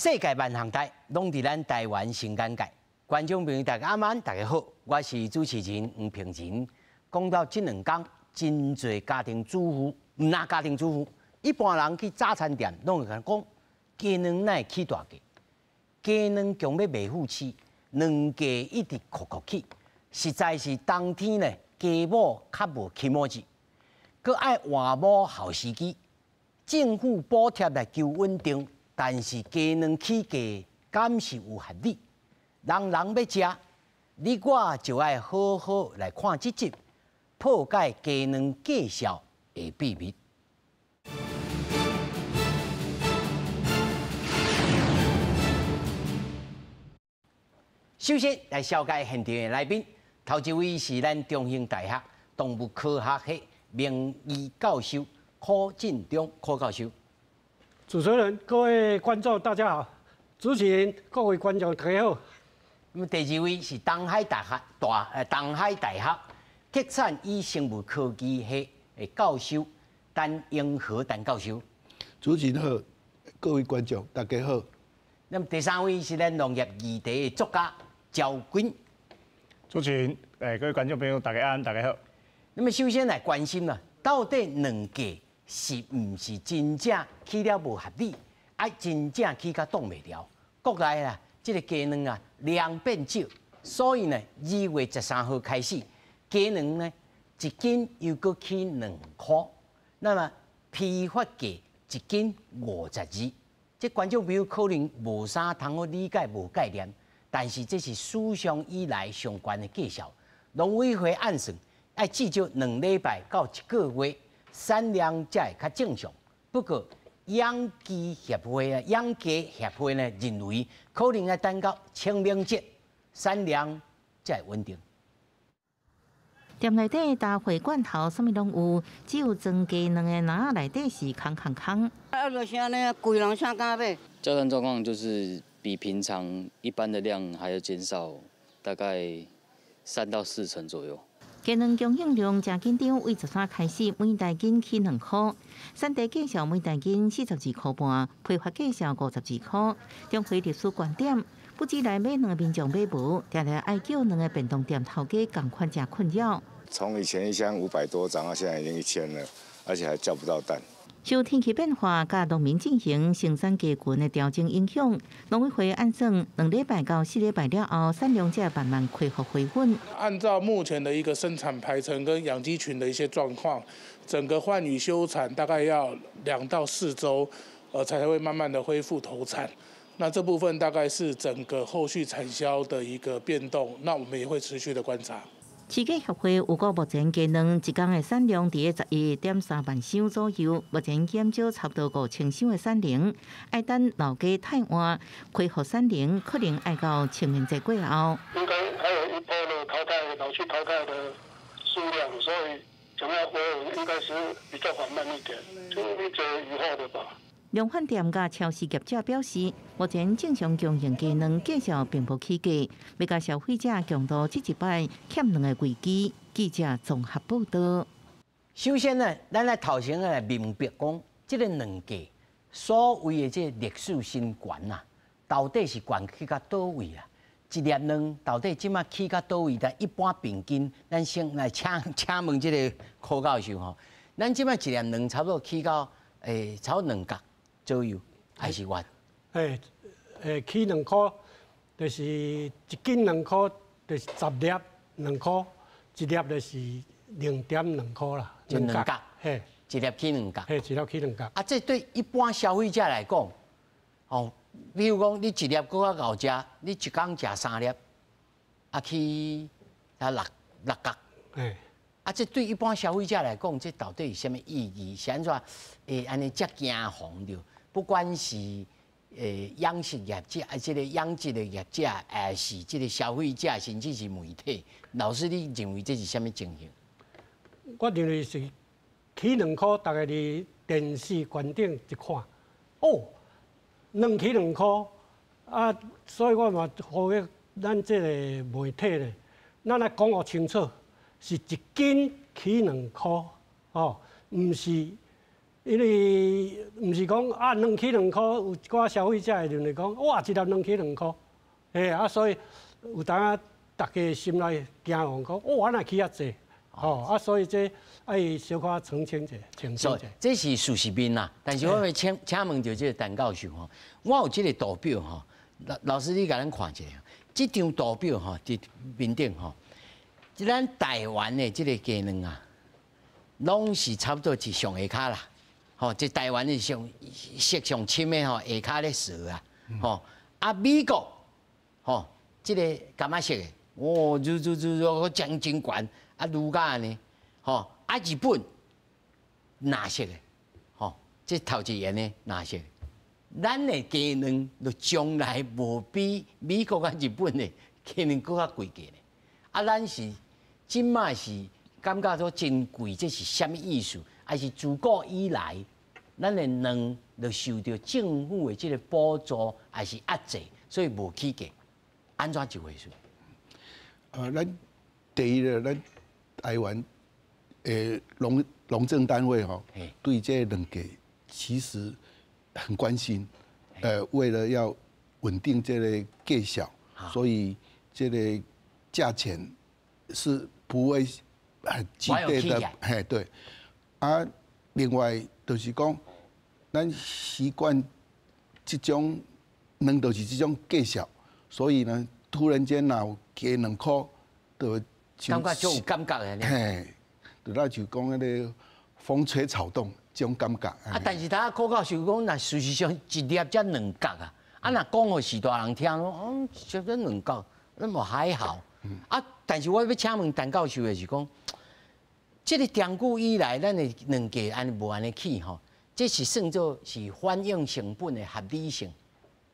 世界萬項代，攏佇咱台灣新簡介。觀眾朋友大家晚安，大家好，我是主持人黃平仁。講到這兩工，真濟家庭主婦，毋但家庭主婦，一般人去早餐店，攏會共講，雞卵哪會起大價？雞卵強欲袂赴市，卵價一直摳摳起，實在是冬天呢，雞母較無気持ち，閣愛換母耗時機，政府補貼來求穩定，但是雞卵起價敢是有合理？人人欲食，你我就愛好好來看這集，破解雞卵價數的秘密。首先來紹介現場的來賓，頭一位是咱中興大學動物科學系名譽教授柯進忠柯教授。主持人、各位觀眾大家好，主持人、各位觀眾大家好。那麼第二位是東海大學大東海大學畜產與生物科技系的教授陳英和陳教授。主持人好，各位觀眾大家好。那麼第三位是咱農業議題的作家趙軍。主持人，各位觀眾朋友大家安，大家好。那麼首先來關心啦，到底卵價是毋是真正起了無合理？啊，真正起甲擋袂牢？國內啊，這個雞卵啊量變少，所以呢，2月13號開始，雞卵呢一斤又閣起2塊，那麼批發價一斤52。這觀眾朋友可能無啥通好理解、無概念，但是這是史上以來上懸的價數。農委會按算愛至少2禮拜到一個月，產量才會較正常。不過養雞協會啊，養雞協會呢認為，可能愛等到清明節，產量才會穩定。店內底大會罐頭啥物攏有，只有裝雞卵的籃仔內底是空空空。啊，就是按呢，規人啥敢買？交單狀況就是比平常一般的量還要減少，大概3到4成左右。雞卵供應量誠緊張，為13開始每大斤起2塊，產地價數每大斤42塊半，批發價數52塊。中會歷史觀點，不止來買卵的民眾買無，定定愛叫卵的便當店頭家仝款誠困擾。從以前一箱500多漲到現在已經1000了，而且還叫不到蛋。受天氣變化佮農民進行生產雞群的調整影響，農委會按算2禮拜到4禮拜了後，產量才會慢慢恢復回穩。按照目前的一個生產排程跟養雞群的一些狀況，整個換羽休產大概要2到4週，才會慢慢的恢復投產。那這部分大概是整個後續產銷的一個變動，那我們也會持續的觀察。飼雞協會預估目前雞卵一工的產量佇11.3萬箱左右，目前減少差不多5000箱的產能，愛等老雞汰換恢復產能，可能愛到清明節過後。應該還有一波的淘汰、老去淘汰的數量，所以想要恢復應該是比較緩慢一點，清明節以後的吧。量販店佮超市業者表示，目前正常供應雞卵價數並無起價，欲共消費者共度這一擺欠卵的危機。記者綜合報道。首先呢，咱來頭先來明白講，這個卵價所謂的這個歷史新懸啊，到底是懸去到佗位啊？一粒卵到底這馬起到佗位？但一般平均，咱先來請請問這個柯教授吼，咱這馬一粒卵差不多起到差不多2角左右，還是偌？起2塊，就是一斤2塊，就是10粒2塊，一粒就是0.2塊啦。就2角，嘿，一粒起2角。嘿，一粒起2角。啊，這對一般消費者來講，哦，比如講你一粒閣較𠢕食，你一工食三粒，啊起啊6角。嘿。啊，這對一般消費者來講，這到底是啥物意義？是按怎會按呢遮驚惶著？不管是養殖業者，啊，這個養殖的業者，還是這個消費者，甚至是媒體，老師，你認為這是啥物情形？我認為是起2塊，大家佇電視觀頂一看，哦，卵起2塊，啊，所以我嘛呼籲咱這個媒體咧，咱來講予清楚，是一斤起兩塊，哦，毋是因為毋是講啊卵起2箍，有一寡消費者會認為講，哇，一粒卵起2箍，嘿啊，所以有當仔大家心內驚惶講，哦，按呢起遐濟，吼啊，所以這愛小可澄清者，澄清者。這是事實面啦，但是我欲請問著這個陳教授吼，我有這個圖表吼，老師你共咱看一下，這張圖表吼，佇面頂吼，咱台灣的這個雞卵啊，攏是差不多是上下跤啦。吼，這台灣的上色上深的吼，下跤咧趖啊，吼啊美國吼，這個柑仔色的，哦，愈愈愈愈將真懸，啊愈甲按呢，吼啊日本藍色的，吼，這頭一眼的藍色的，咱的雞卵就從來無比美國佮日本的雞卵閣較貴價呢。啊，咱是這馬是感覺說真貴，這是啥物意思？還是自古以來，咱的卵就受著政府的這個補助，還是壓制，所以無起價，按怎一回事？咱第一個，咱台灣的農政單位吼，對這個卵價其實很關心。為了要穩定這個價數，所以這個價錢是不會很激烈的。嘿，對。啊，另外就是講，咱習慣這種卵就是這種價數，所以呢，突然間若有加2箍，就感覺就有感覺的。嘿，就那就講彼個風吹草動這種感覺。啊，但是頭柯教授講，若事實上一粒才2角啊，啊，若講予序大人聽，嗯，這個2角，那麼還好。啊，但是我欲請問陳教授的是講，這個長久以來，咱的卵價按呢無按呢起吼，這是算做是反映成本的合理性，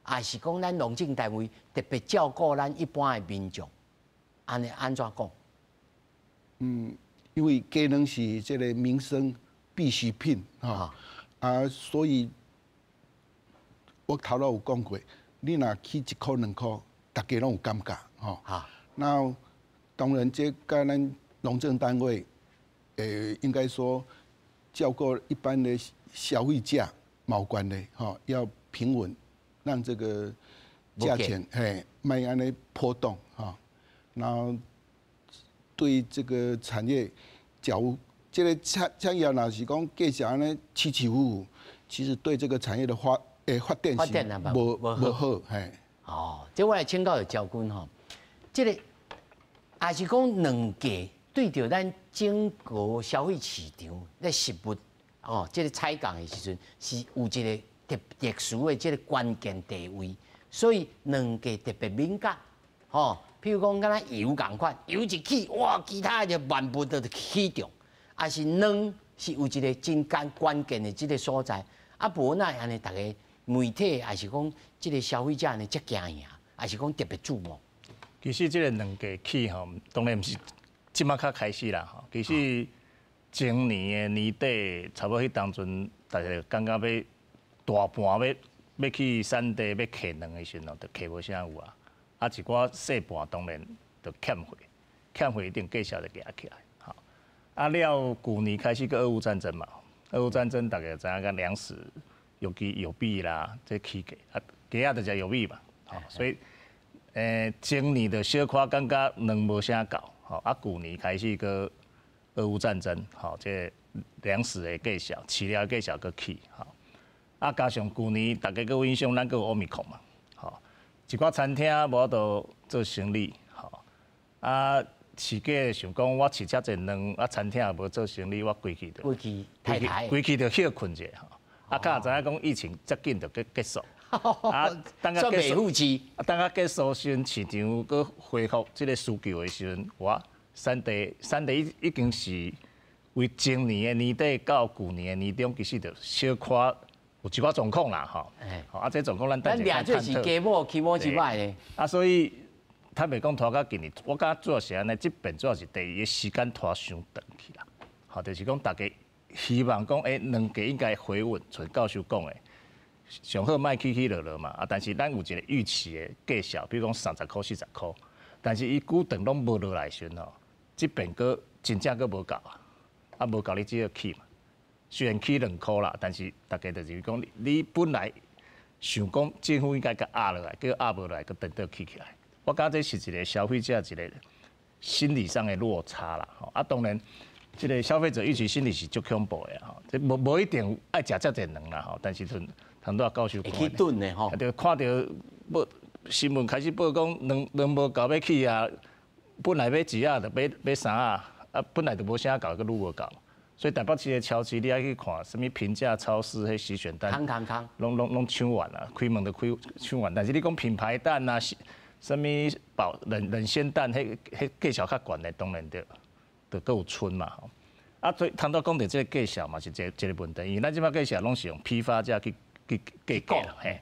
還是講咱農政單位特別照顧咱一般的民眾？按呢按怎講？嗯，因為雞卵是這個民生必需品吼，啊，所以我頭先有講過，你若起1箍2箍，大家攏有感覺吼。那當然，這佮咱農政單位，應該說照顧一般的消費者嘛有關係吼，要平穩，讓這個價錢嘿莫按呢波動哈。然後對這個產業，假如這個產業若是講繼續按呢起起伏伏，其實對這個產業的發展是無好嘿。哦，這我來請教焦軍吼，這個也是講卵價對著咱整個消費市場咧食物哦，這個採購的時陣是有一個特殊的這個關鍵地位，所以卵價特別敏感，吼。譬如講，敢若油仝款，油一起，哇，其他的就萬物都起漲。抑是卵是有一個真關鍵的這個所在，啊，無哪會按呢，逐家媒體抑是講這個消費者按呢遮驚惶，抑是講特別注目。其實這個卵價起吼，當然毋是這馬才開始啦吼。其實前年的年底，差不多彼當陣，大家感覺欲大盤欲去產地欲客卵的時陣，就客無啥有啊。啊，一寡細盤當然就欠貨，欠貨一定價數就壓起來。吼，啊了，舊年開始閣俄烏戰爭嘛，俄烏戰爭大家知影講糧食，尤其玉米啦，這起價，啊，雞仔就食玉米嘛，吼，所以，前年就小可感覺卵無啥夠，吼，啊，舊年開始閣俄烏戰爭，吼，這糧食的價數、飼料的價數閣起，吼，啊，加上舊年大家閣有影響，咱閣有 Omicron 嘛。一寡餐廳無法度做生意，吼啊，飼雞想講我飼遮濟卵，啊，餐廳也無做生意，我規氣就規氣太太，規氣就歇睏者，吼啊，較知影講疫情遮緊就結束，啊，等較結束，啊，等較結束時陣，市場閣恢復這個需求的時陣，哇，產地已經是為前年的年底到舊年的年中，其實就小可有一寡狀況啦，吼，啊，這狀況咱等下咱掠做是雞母，起母一擺咧。啊，所以坦白講，拖到今年，我感覺主要是按呢，這邊主要是第一个時間拖傷長去啦。吼，就是講大家希望講，卵價應該回穩，像教授講的，上好莫起起落落嘛。啊，但是咱有一個預期的價數，比如講30箍、40箍，但是伊久長攏無落來時陣吼，這邊閣真正閣無夠啊，啊無夠你只好起嘛。雖然起兩箍啦，但是大家就是講，你本來想講政府應該共壓落來，結果壓無落來，閣顛倒起起來。我感覺這是一個消費者一個心理上的落差啦。啊，當然，這個消費者預期心理是足恐怖的吼，這無一定愛食遮濟卵啦吼，但是陣頭拄仔教授會去囤的吼，就看著報新聞開始報講卵卵無夠欲起啊，本來買一盒就買買三盒，啊本來就無啥夠，閣愈無夠。所以台北市的超市，你愛去看啥物平價超市，彼洗選單，空空空，攏搶完啦，開門就開搶完。但是你講品牌蛋啊，啥物保冷冷鮮蛋，彼彼價錢較懸的，當然就閣有剩嘛。啊，所以頭拄講著這個價數嘛是一個一個問題，因為咱這擺價數攏是用批發價去去計價啦，嘿。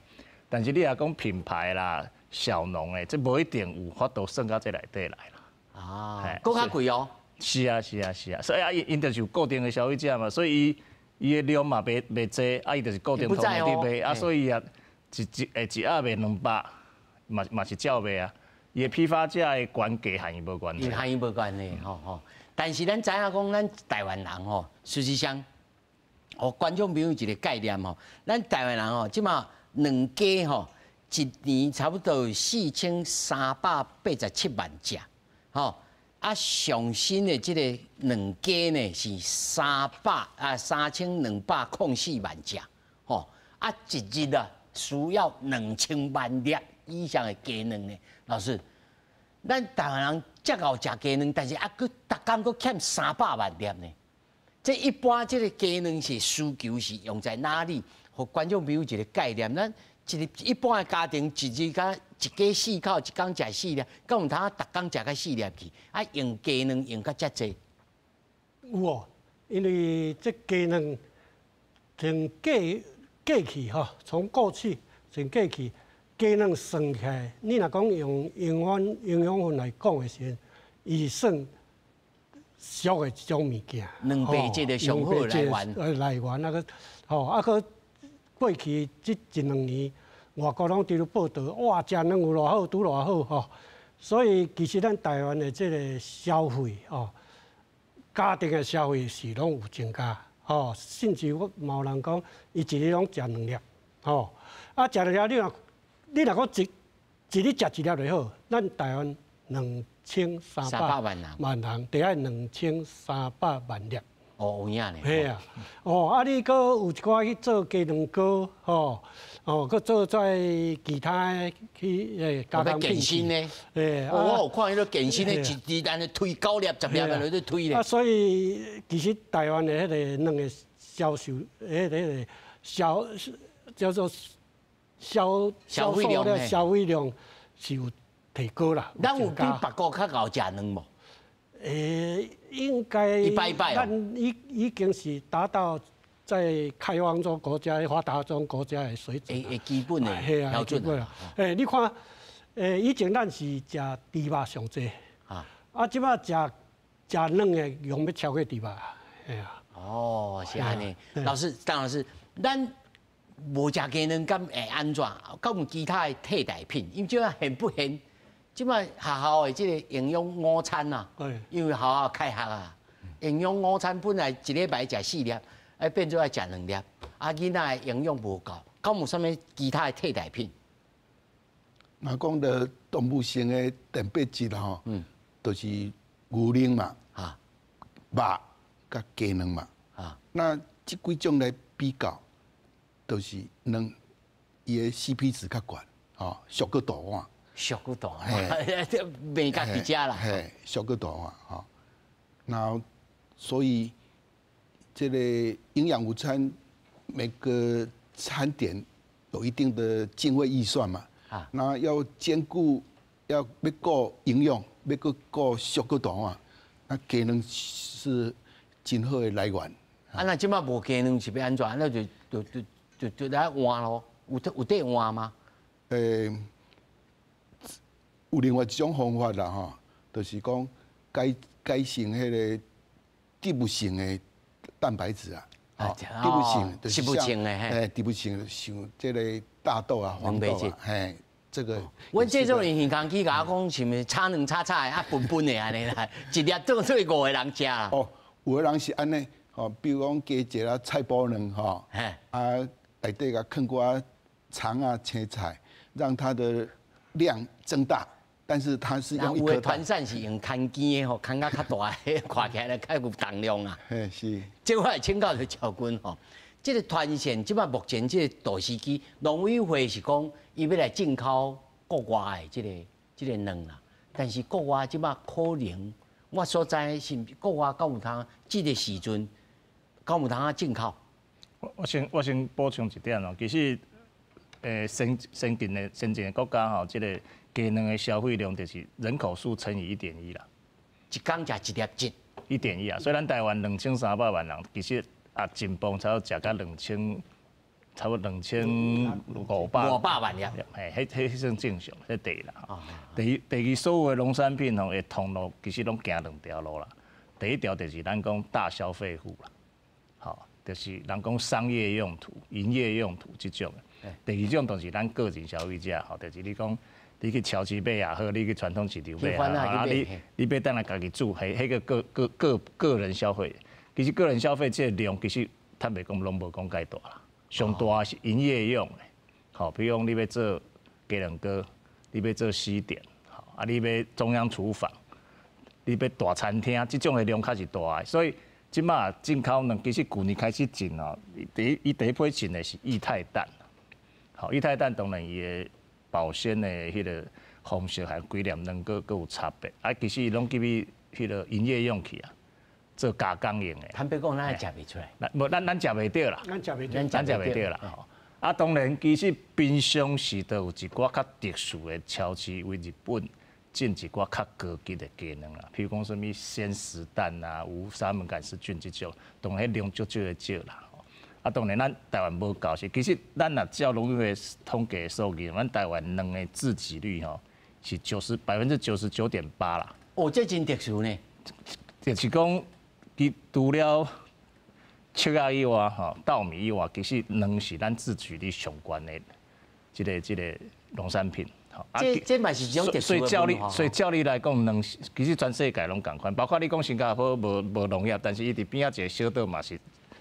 但是你若講品牌啦、小農的，這無一定有法度算到這內底來啦。啊，閣較貴哦。是啊，是啊，是啊，所以啊，𪜶就是有固定的消費者嘛，所以伊伊的量嘛袂袂濟，啊，伊就是固定通路佇賣，啊，所以啊，一一一盒賣200，嘛嘛是照賣啊。伊的批發價的懸價和伊無關係，和伊無關係，吼吼。但是咱知影講，咱台灣人吼，事實上，予觀眾朋友一個概念吼，咱台灣人吼，這馬卵雞吼，一年差不多有4387萬隻，吼。啊，上新的這個卵雞呢是3204萬隻，吼！啊，一日啊需要2000萬粒以上的雞卵呢。老師，咱台灣人遮𠢕食雞卵，但是啊，閣逐工閣欠300萬粒呢。這一般這個雞卵是需求是用在哪裡？予觀眾朋友一個概念，咱一個一般的家庭一日佮一家四口，一工食四粒，敢有通逐工食到四粒去？啊，用雞卵用到遮濟？有哦，因為這雞卵從過過去吼，從過去從過去雞卵算起來，你若講用營養營養分來講的時陣，伊是算俗的一種物件。蛋白質的上好來源。來源啊閣吼啊閣過去這一兩年，外國攏佇咧報導，哇，食卵有偌好，拄偌好吼。所以其實咱台灣的這個消費吼，家庭的消費是攏有增加，吼，甚至我嘛有人講，伊一日攏食兩粒，吼，啊，食兩粒你若你若講一一日食一粒就好，咱台灣2300萬人，萬人，得愛2300萬粒。哦，有影呢。嘿啊，哦，啊，你閣有一寡去做雞卵糕，吼，哦，閣做在其他去加工健身呢？我有看彼個健身的，一日按呢推九粒、10粒按呢咧推咧。啊，所以其實台灣的彼個卵的銷售，彼個銷叫做銷消費量的消費量是有提高啦。咱有比別國較𠢕食卵無？應該，咱已已經是達到在開發中國家、發達中國家的水準。會基本的標準啊。你看，以前咱是食豬肉上濟，啊，這擺食食卵的量欲超過豬肉，嘿啊。哦，是按呢。老師，張老師，咱無食雞卵，敢會按怎？敢有其他的替代品？因為這現不現？這擺學校的這個營養午餐啊，因為學校開學啊，營養午餐本來一禮拜食四粒，啊變做愛食兩粒，啊囡仔的營養無夠，敢有啥物其他的替代品？若講到動物性的蛋白質吼，就是牛奶嘛，肉佮雞卵嘛，那這幾種來比較，就是卵伊的 CP 值較懸，吼，俗閣大碗。俗閣大碗，這賣家己食啦。嘿，俗閣大碗吼。那所以這個營養午餐每個餐點有一定的經費預算嘛，那要兼顧要欲顧營養，欲閣顧俗閣大碗，那雞卵是真好的來源。啊，那這擺無雞卵是欲按怎？那就就就就就來換囉，有得有得換嗎？有另外一種方法啦，吼，就是講改改成彼個植物性的蛋白質啊，植物性，植物性的，嘿，植物性像這個大豆啊、黃豆啊，嘿，這個。阮這種人耳空去共我講，是毋是炒卵炒炒的啊，笨笨的按呢啦，一粒做做五個人食啦。哦，有的人是按呢，吼，比如講加一个菜脯卵吼，啊，內底共囥寡腸啊、青菜，讓它的量增大。但是它是用一顆蛋。團扇是用牽肩的吼，牽甲較大，看起來較有重量啊。嘿，是。這我來請教著趙君吼，這個團扇這擺目前這個大時機，農委會是講伊欲來進口國外的這個卵啦，但是國外這擺可能，我所知是國外敢有通這個時陣，敢有通啊進口？我先補充一點哦，其實，先進的國家吼，這個雞卵的消費量就是人口數乘以1.1啦，一工食一粒一，1.1啊，所以咱台灣2300萬人，其實啊，進步差不多食到兩千，差不多2500 500萬粒，嘿，彼算正常，彼第一啦。第二，所有的農產品吼，的通路其實攏行兩條路啦。第一條就是咱講大消費戶啦，吼，就是人講商業用途、營業用途這種。第二種就是咱個人消費者，吼，就是你講你去超市買也好，你去傳統市場買也好，啊，你欲轉來家己煮，彼個個人消費。其實個人消費這個量，其實坦白講攏無講蓋大啦，上大是營業用的，吼，比如講你欲做雞卵糕，你欲做西點，吼，啊，你欲中央廚房，你欲大餐廳，這種的量較是大的，所以這馬進口卵，其實舊年開始進哦，伊第一批進的是液態蛋，好，液態蛋當然伊的保鮮的彼個方式和規粒卵閣閣有差別，啊，其實伊攏入去彼個營業用去啊。做加工用的，坦白講，咱也食袂出來。無，咱食袂著啦。咱食袂著，咱食袂著啦。啊，當然，其實平常時都有一寡較特殊的超市為日本進一寡較高級的雞卵啦，譬如講啥物鮮食蛋啊、無沙門桿氏菌這種，當然彼量足少的少啦。啊，當然咱台灣無夠是，其實咱若照農委會統計數據，咱台灣卵的自給率吼是99.8%啦。哦，這真特殊呢。就是講。伊除了粟仔以外，吼稻米以外，其實卵是咱自給率上懸的這個農產品。這嘛是一種特殊。所以照理來講，卵其實全世界攏仝款，包括你講新加坡無農業，但是伊佇邊仔一個小島嘛是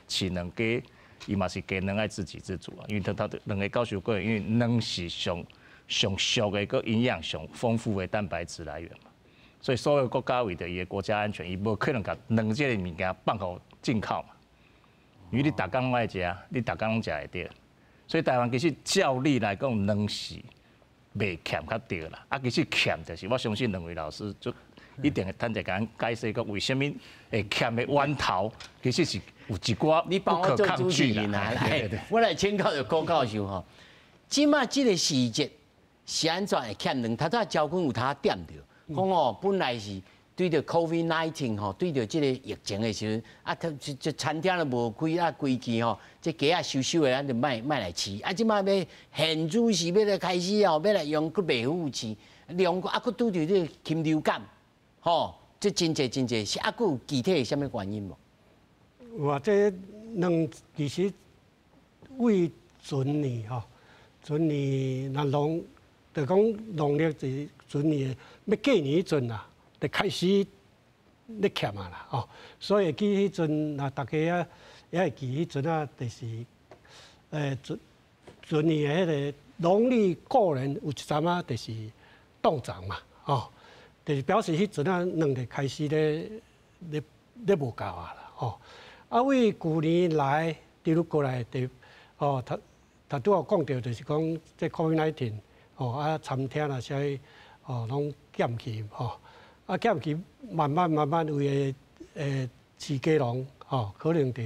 飼卵雞，伊嘛是雞卵愛自給自足啊。因為他兩个教授過，因為卵是上上俗的、閣營養上豐富的蛋白質來源嘛。所以所有國家為著伊的國家安全，伊無可能共卵這个物件放予進口嘛。因為你逐工攏愛食，你逐工攏食會著。所以台灣其實照理來講，卵是袂欠較著啦。啊，其實欠就是我相信兩位老師就一定會等下共咱解釋講為啥物會欠的源頭，其實是有一寡不可抗拒啦。來，我來請教著郭教授吼，這馬這个時節是按怎會欠卵？頭拄仔趙君有通點著。講哦，本來是對著 COVID-19 吼，對著這個疫情的時陣，啊，這餐廳都無開啊，規氣吼，這雞仔收收的，咱就莫來飼。啊，這馬欲現主時欲來開始哦，欲來用，閣袂好飼，量啊，閣拄著這個禽流感，吼，這真濟真濟，是啊，閣有具體的啥物原因無？有啊，這卵其實為前年吼，前年若農，就講農曆是前年欲過年彼陣啊，就開始咧欠啊啦，吼，所以會記彼陣，若大家啊也會記彼陣啊，就是前年的彼个農曆過年有一陣仔就是凍漲嘛，吼，就是表示彼陣啊卵就開始咧無夠啊啦，吼，啊為舊年來一路過來就，哦，頭頭拄仔講著就是講這 COVID-19，吼，啊餐廳啦啥物，哦，攏減去，吼，啊減去，慢慢慢慢為个飼雞農，吼，可能就，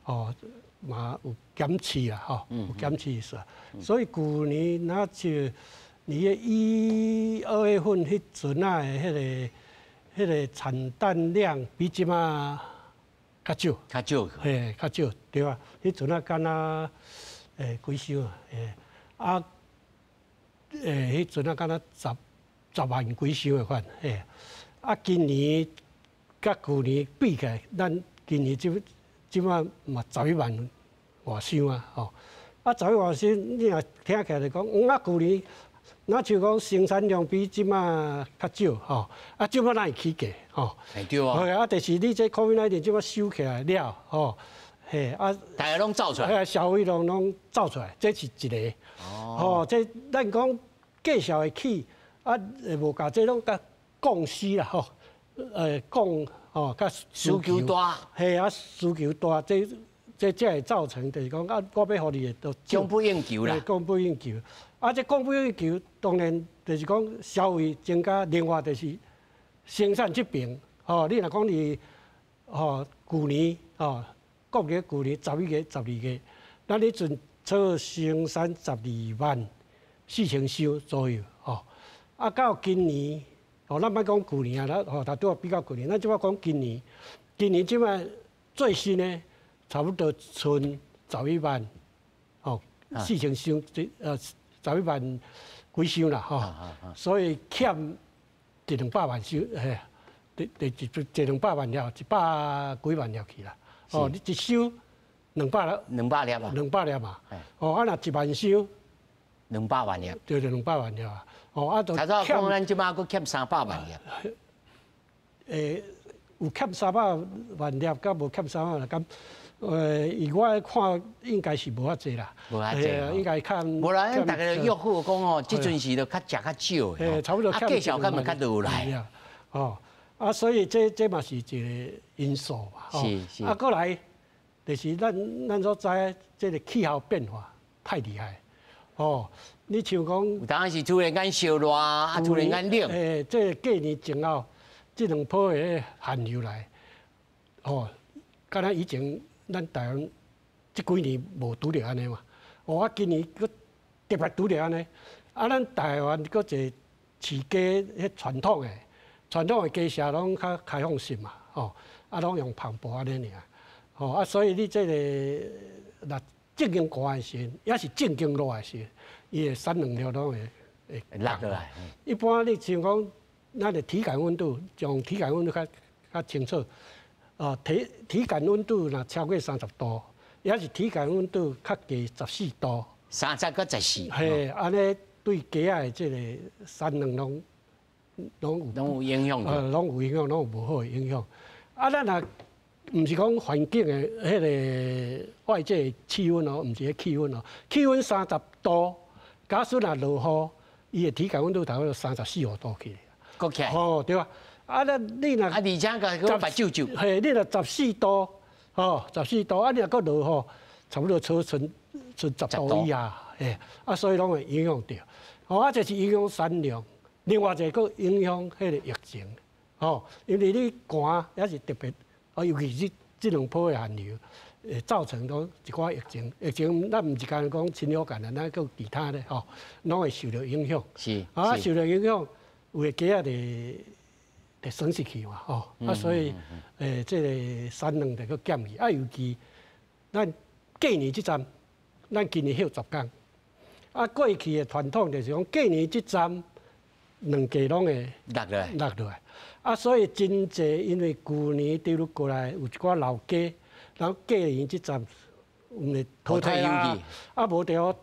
哦，嘛有減飼啦，吼，有減飼意思。所以舊年若就年一二月份彼陣仔的彼个產蛋量比這馬較少，較少，嘿，較少，對啊，彼陣仔敢若幾箱啊，啊，彼陣仔敢若十萬幾箱的款，嘿，啊，今年佮舊年比起來，咱今年這馬嘛11萬外箱啊，吼，啊，11萬箱，你若聽起來就講，啊，舊年若像講生產量比這馬較少吼，啊，這馬哪會起價吼？對啊。啊，就是你這 COVID-19 這馬收起來了吼，嘿啊，大家攏走出來，消費量攏走出來，這是一個。哦。這咱講價數會起，啊，無共這攏共供需啦吼，供吼，佮需求大，嘿啊，需求大，這才會造成就是講啊，我欲予你的都供不應求啦，供不應求。啊，這供不應求，當然就是講消費增加，另外就是生產這邊，吼，你若講你，吼，舊年，吼，國曆舊年11月、12月，咱彼陣做生產12萬4千箱左右，吼，啊，到今年，吼，咱莫講舊年啊，咱吼，頭拄仔比較舊年，咱這擺講今年，今年這擺最新的差不多賰十一萬，吼，四千箱，這十一萬幾箱啦，吼，所以欠一兩百萬箱，嘿，一一一兩百萬粒，一百幾萬粒去啦。哦，你一箱兩百粒，200粒啊，兩百粒嘛。哦，啊，若1萬箱，200萬粒，對對，兩百萬粒啊。哦，啊，就頭先講咱這擺閣欠300萬粒。有欠三百萬粒，佮無欠三百萬粒，咁，以我看應該是無遐濟啦，無遐濟，應該較。無啦，咱逐家約好講吼，這陣時就較食較少的，差不多。啊，價數敢會較落來。哦，啊，所以這嘛是一個因素嘛。是。啊，過來就是咱所知這個氣候變化太厲害。哦，你像講，有當時突然間燒熱，啊，突然間冷。這個過年前後，這兩波的寒流來，哦，敢若以前咱台灣這幾年無拄著按呢嘛，哦，啊，今年閣特別拄著按呢，啊，咱台灣閣一個飼雞，彼傳統的雞舍攏較開放式嘛，吼，啊，攏用帆布按呢爾，吼，啊，所以你這個若正經寒的時陣，抑是正經熱的時陣，伊的產卵量攏會落落來。一般你像講，咱的體感溫度，將體感溫度較清楚。哦，體感溫度若超過30度，抑是體感溫度較低十四度。30佮14。嘿，按呢對雞仔的這個產卵攏有攏有影響。攏有影響，攏有無好的影響。啊，咱若毋是講環境的彼個外界氣溫哦，毋是彼氣溫哦，氣溫三十度，假使若落雨，伊的體感溫度差不多34、5度去。閣起來。哦，對啊。啊，那你若啊，而且閣閣目睭皺。嘿，你若十四度，吼，十四度，啊，你若閣落雨，差不多賰10度以下，嘿，啊，所以攏會影響著。吼，啊，這是影響產量，另外一個閣影響彼個疫情，吼，因為你寒也是特別，啊，尤其是這兩波的寒流，會造成講一寡疫情。疫情咱毋是干焦講禽流感啊，咱閣有其他的吼，攏會受著影響。啊，受著影響，有的雞仔就損失去嘛，吼，啊，所以這個產量就閣減去。啊，尤其咱過年這陣，咱今年歇10工，啊，過去的傳統就是講過年這陣卵價攏會落落來，落落來。啊，所以真濟因為舊年跌入過來有一寡老雞，然後過年這陣毋會淘汰啦，啊，無就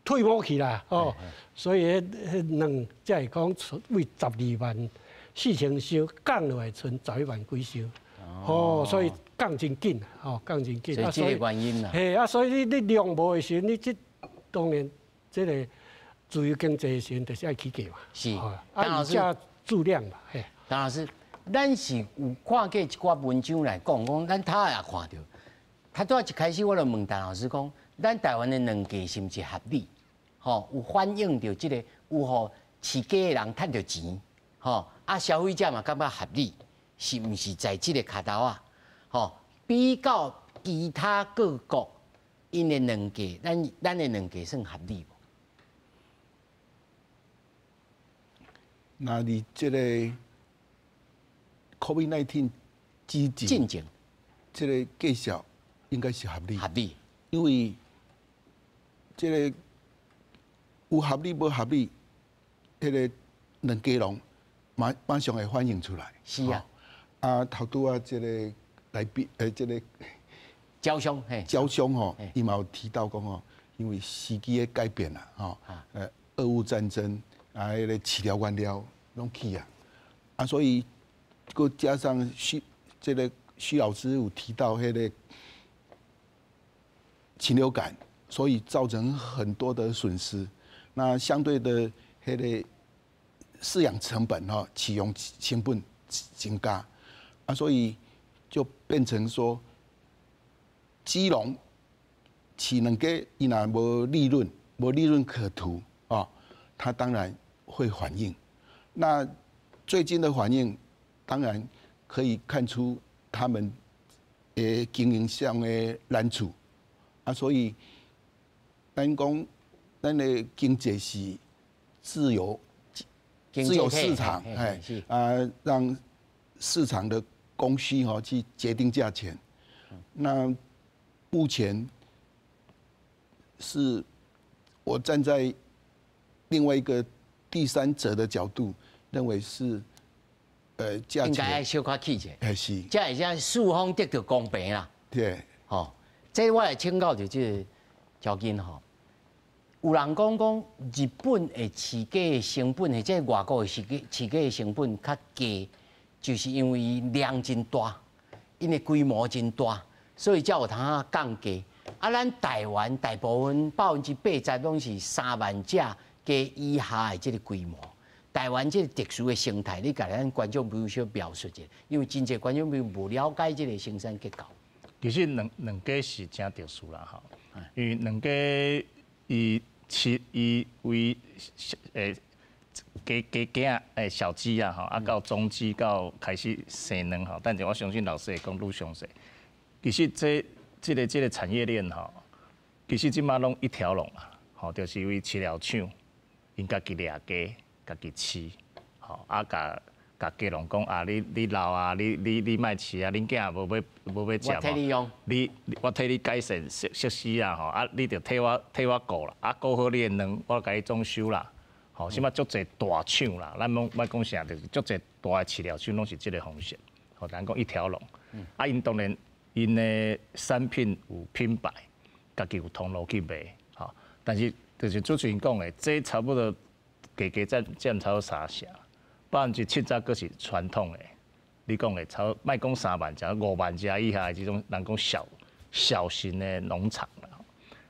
退母去啦，哦，所以彼卵才會講為12萬4千箱降落來賰11萬幾箱，哦，所以降真緊，哦，降真緊。所以這個原因啦。嘿，啊，所以你量無的時陣，你這當然這個自由經濟的時陣，就是愛起價嘛。是，啊，老師，數量嘛，嘿。陳老師，咱是有看過一寡文章來講，講咱頭也看著，頭拄仔一開始我就問陳老師講，咱台灣的卵價是毋是合理？吼，有反映著這個，有予飼雞的人趁著錢，吼，啊，消費者嘛感覺合理，是毋是在這個跤頭仔？吼，比較其他各國，𪜶的卵價，咱的卵價算合理無？那佇這個 COVID-19 之前，這個價數應該是合理。合理，因為這個有合理無合理，彼個卵雞籠馬上會反映出來。是啊。啊，頭拄仔這個來賓，這個招商，嘿，招商吼，伊嘛有提到講吼，因為時機的改變啦，吼，俄烏戰爭啊，彼個飼料原料攏起啊，啊，所以閣加上徐這個徐老師有提到彼個禽流感，所以造成很多的損失。那相對的，彼個飼養成本吼，飼養成本增加，啊，所以就變成說，雞農飼兩雞，伊若無利潤，無利潤可圖啊，他當然會反應。那最近的反應，當然可以看出他們的經營上的難處啊，所以咱講咱的經濟是自由市場，哎啊，讓市場的供需吼去決定價錢。那目前是我站在另外一個第三者的角度，認為是價錢應該愛小可起者，欸是，才會使四方得著公平啦。對，吼，這我來請教就這個喬金吼，有人講講日本的飼雞的成本，或者外國的飼雞的成本較低，就是因為伊量真大，𪜶的規模真大，所以才有通降價。啊，咱台灣大部分80%攏是3萬隻雞以下的這個規模。台灣這個特殊的生態，你共咱觀眾朋友小描述一下，因為真濟觀眾朋友無了解這個生產結構。其實卵雞是誠特殊啦吼，因為卵雞伊飼伊為雞仔小雞啊吼，啊到種雞到開始生卵吼，等下我相信老師會講愈詳細。其實這個產業鏈吼，其實這馬攏一條龍啊，吼，就是為飼料廠，𪜶家己掠雞，家己飼，吼，啊，共共雞農講啊，你老啊，你莫飼啊，恁囝無欲食我替你用，你我替你改善設施啊，吼，啊，你就替我顧啦，啊，顧好你的卵，我共你總收啦，吼，這馬足濟大廠啦，咱攏莫講啥，就是足濟大的飼料廠攏是這個方式，吼，咱講一條龍，啊，𪜶當然𪜶的產品有品牌，家己有通路去賣，吼，但是就是主持人講的，這差不多價格佔差不多三成。70%閣是傳統的，你講的超莫講3萬隻、5萬隻以下的這種，人講小型的農場啦。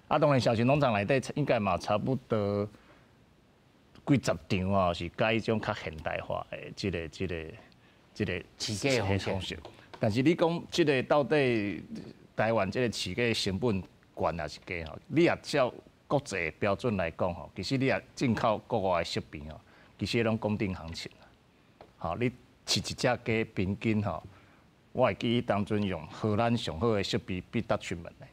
啊，當然小型農場內底應該嘛差不多幾十場哦，是改彼種較現代化的這個飼雞方式。但是你講這個到底台灣這個飼雞成本懸抑是低吼？你若照國際標準來講吼，其實你若進口國外的設備吼，其實攏公定行情。吼，你飼一隻雞平均吼，我會記彼當陣用荷蘭上好的設備比達出門的，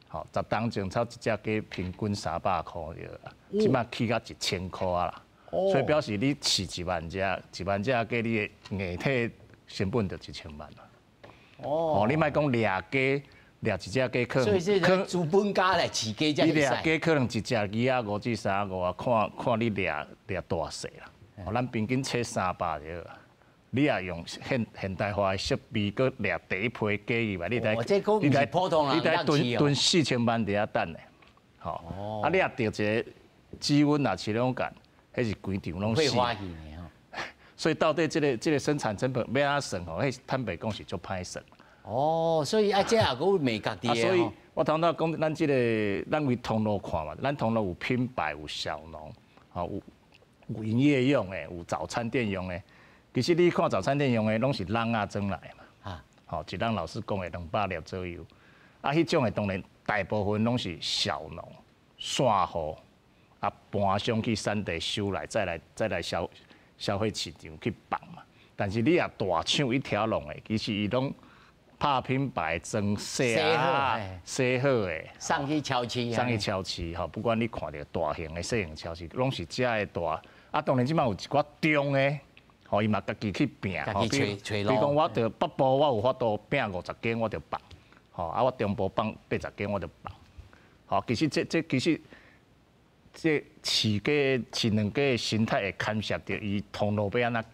吼，10冬前差一隻雞平均300箍對啦，這馬起到1000箍啊啦，所以表示你飼一萬隻，1萬隻雞，你的硬體成本就1000萬啦。哦，你莫講掠雞，掠一隻雞可能，所以這個資本家來飼雞才你掠雞可能一隻雞仔5至3五啊，看看你掠掠大細啦。哦，咱平均切300就好。你若用現代化的設備，閣掠第一批雞入來，你得你得普通人你得囤囤4000萬佇遐等咧。吼，啊，你若著一個雞瘟若飼兩間，彼是規場攏死。所以到底這個生產成本欲按怎算吼？彼坦白講是足歹算。哦，所以啊，這也閣有眉角佇所以我頭拄講，咱這個咱為通路看嘛，咱通路有品牌，有小農，吼，有營業用的，有早餐店用的。其實你看早餐店用的，攏是籠仔裝來嘛。啊，吼，一籠老師講的200粒左右。啊，彼種的當然大部分攏是小農散戶，啊搬上去產地收來，再來消費市場去放嘛。但是你若大廠一條龍的，其實伊攏拍品牌裝洗啊，洗好的，送去超市，送去超市吼，不管你看著大型的、細型超市，攏是遮的大。啊，當然這馬有一寡中的，吼，伊嘛家己去拼，吼，比如講，我佇北部我有法度拼50間，我就放，吼，啊，我中部放80間，我就放，吼，其實這飼雞飼卵雞的心態會牽涉著伊通路欲按怎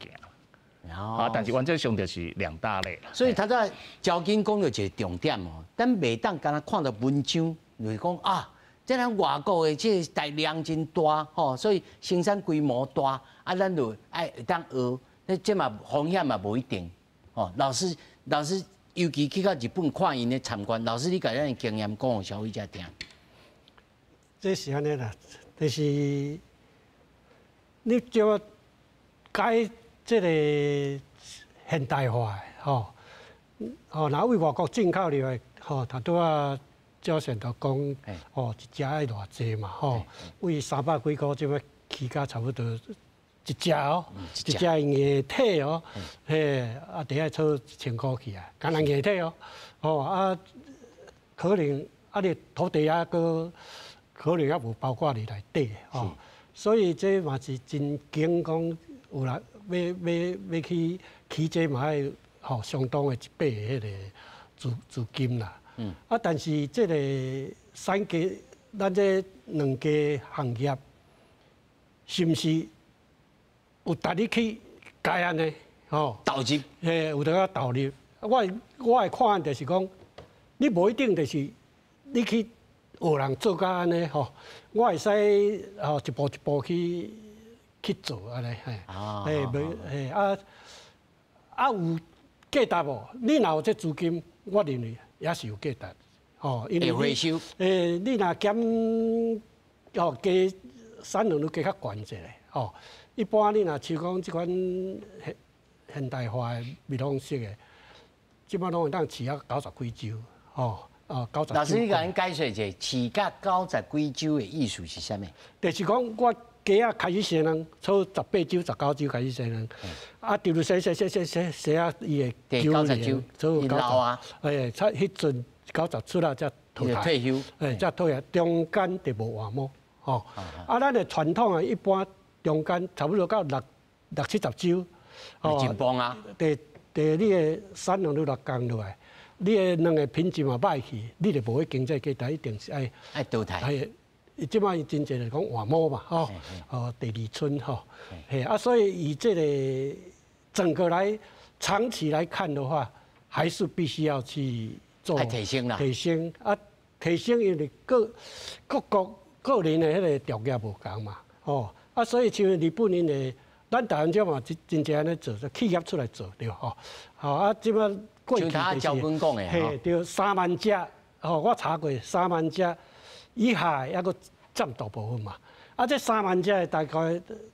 行，啊，但是原則上就是兩大類。所以頭拄焦金講著一個重點哦，咱袂當干焦看著文章，就是講啊，這咱外國的這個量真大吼，所以生產規模大，啊，咱就愛會當學，那這嘛風險嘛無一定。吼，老師，老師尤其去到日本看𪜶的參觀，老師你共咱的經驗講予消費者聽。這是按呢啦，就是你叫改這个現代化的吼，吼，若為外國進口入來，吼，頭拄仔趙善就講，吼，一隻愛偌濟嘛，吼，為300幾箍，這擺起價差不多一隻哦，一隻硬體哦，嘿，啊，得愛炒1000箍起來，干焦硬體哦，吼啊，可能啊，你土地啊，閣可能猶無包括佇內底，吼，所以這嘛是真驚講有人欲去起這嘛愛吼相當的一筆的彼个資金啦。啊，但是這个產雞，咱這卵雞行業是毋是有值得去改按呢？吼，投入，嘿，有得投入。我的看法就是講，你無一定就是你去學人做甲按呢吼，我會使吼一步一步去做按呢，嘿，嘿，袂嘿啊啊有價值無？你若有這資金，我認為也是有價值，吼，因為回收，你若減吼雞產量，你加較懸一下，吼。一般你若像講這款現代化的密封式的，這擺攏會當飼啊90幾週，吼，啊九十。老師，你共阮解說一下，飼甲90幾週的意思是啥物？就是講我雞仔開始生卵，從18週、19週開始生卵，啊，直直生生生生生生啊，伊會90週，老啊，哎，才彼陣90出來才淘汰，退休，哎，才退休，中間就無換毛，吼，啊，咱的傳統啊，一般中間差不多到六七十週，哦，真棒啊！第第你的產量都落降落來，你的卵的品質嘛歹去，你就無彼經濟價值，一定是愛愛淘汰。係，這擺真濟就講換毛嘛，吼，哦，第二春吼，嘿啊，所以以這個整個來長期來看的話，還是必須要去做提升啦，提升啊，提升，因為各國個人的彼个條件無仝嘛，吼啊，所以像日本𪜶的，咱台灣這嘛真濟按呢做，企業出來做對吼，好啊，這擺過去就是，嘿，對，3萬隻，吼，我查過3萬隻以下，猶閣佔大部分嘛。啊，這三萬隻大概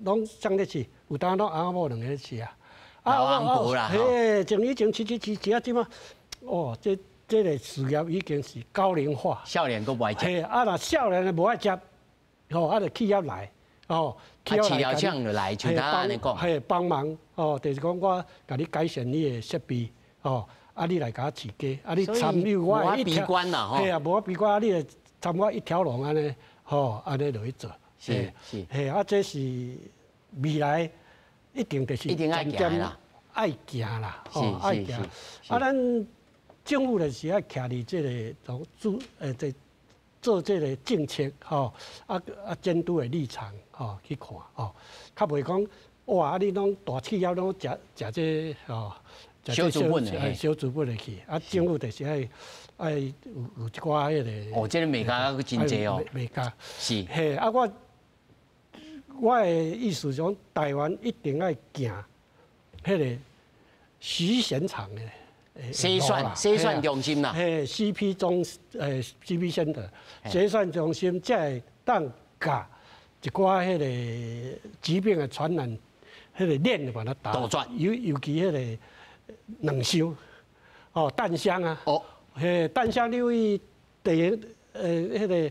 攏啥咧飼？有當攏翁仔某兩个咧飼啊。老翁婆啦，嘿，從以前飼飼飼飼啊，這擺，哦，這個事業已經是高齡化。少年閣無愛接。嘿，啊，若少年的無愛接，吼，啊，就企業來，哦，啊，飼料廠就來，像他按呢講。嘿，幫忙，哦，就是講我共你改善你的設備，哦，啊，你來共我飼雞，啊，你參與我一條，嘿啊，無我閉關，啊，你會參我一條龍按呢，吼，按呢落去做。是。嘿，啊，這是未來一定就是一定愛行啦，愛行啦，吼，愛行。啊，咱政府就是愛徛佇這个做主，這做這个政策，吼，啊監督的立場，吼去看，吼，較袂講哇，啊你攏大企業攏食食這吼，小資本的，小資本的去，啊，政府就是愛有一寡彼个。哦，這个眉角閣真濟哦。眉角。是。嘿，啊我的意思講，台灣一定愛行彼个洗選廠的篩選中心啦。嘿，CP center，篩選中心，才會當共一寡彼个疾病的傳染，彼个鏈把它打斷。尤其彼个卵箱，哦，蛋箱啊。哦。嘿，蛋箱你為第一。彼个，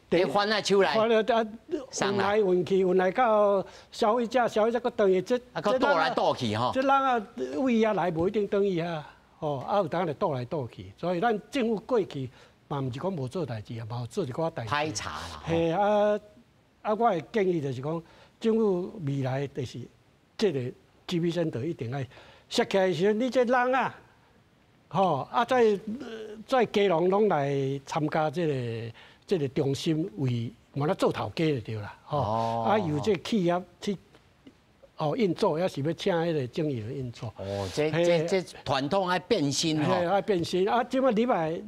第翻來手來，翻了啊，運來運去，運來到消費者，消費者閣轉去，這啊，閣倒來倒去吼。這人啊，位遐來無一定轉去遐，吼，啊有當就倒來倒去，所以咱政府過去嘛毋是講無做代誌啊，嘛有做一寡代誌。排查啦。嘿啊啊！我的建議就是講，政府未來就是這个 GP center 一定愛設起來的時陣，你這人啊。吼啊！再雞農攏來參加這个中心，為嘛咧做頭家就對啦。吼啊，由這企業去哦運作，抑是欲請彼个專業運作。哦，這傳統愛變新吼。愛變新啊！這擺你來，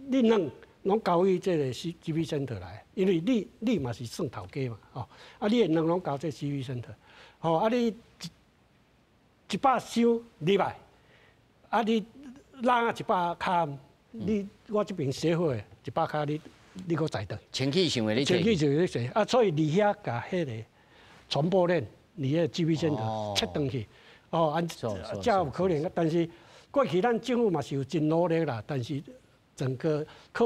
你卵攏交予這个 GP Center 來，因為你嘛是算頭家嘛，吼，啊，你的卵攏交這 GP Center，吼，啊，你100箱入來，啊，你籠仔100跤，你我這邊寫好的100跤，你閣載轉。清氣想的你清氣就咧說，啊，所以佇遐共彼个傳播鏈，佇彼个 GP Center 切斷去，哦，按才有可能。但是過去咱政府嘛是有真努力啦，但是整個靠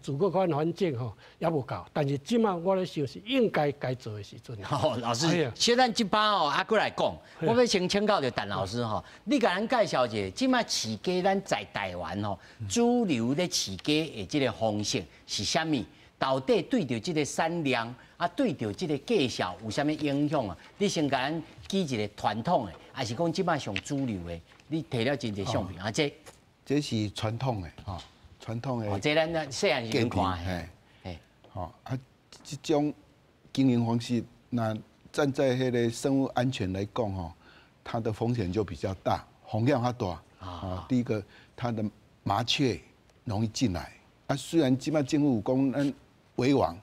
祖國款環境吼也無夠。但是這馬我咧想是應該該做的時陣。哦，老師，小等這擺哦，啊，閣來講，我欲先請教著陳老師吼，你共咱介紹一下，這馬飼雞咱在台灣吼，主流咧飼雞的這个方式是啥物？到底對著這个產量啊，對著這个價數有啥物影響啊？你先共咱舉一个傳統的，還是講這馬上主流的？你提了真濟相片啊，這這是傳統的吼，傳統的。哦，這咱細漢時陣看的。嘿，吼啊，這種經營方式，那站在彼个生物安全來講吼，它的風險就比較大，風險較大。啊，第一個，它的麻雀容易進來。啊，雖然這馬政府有講咱圍網，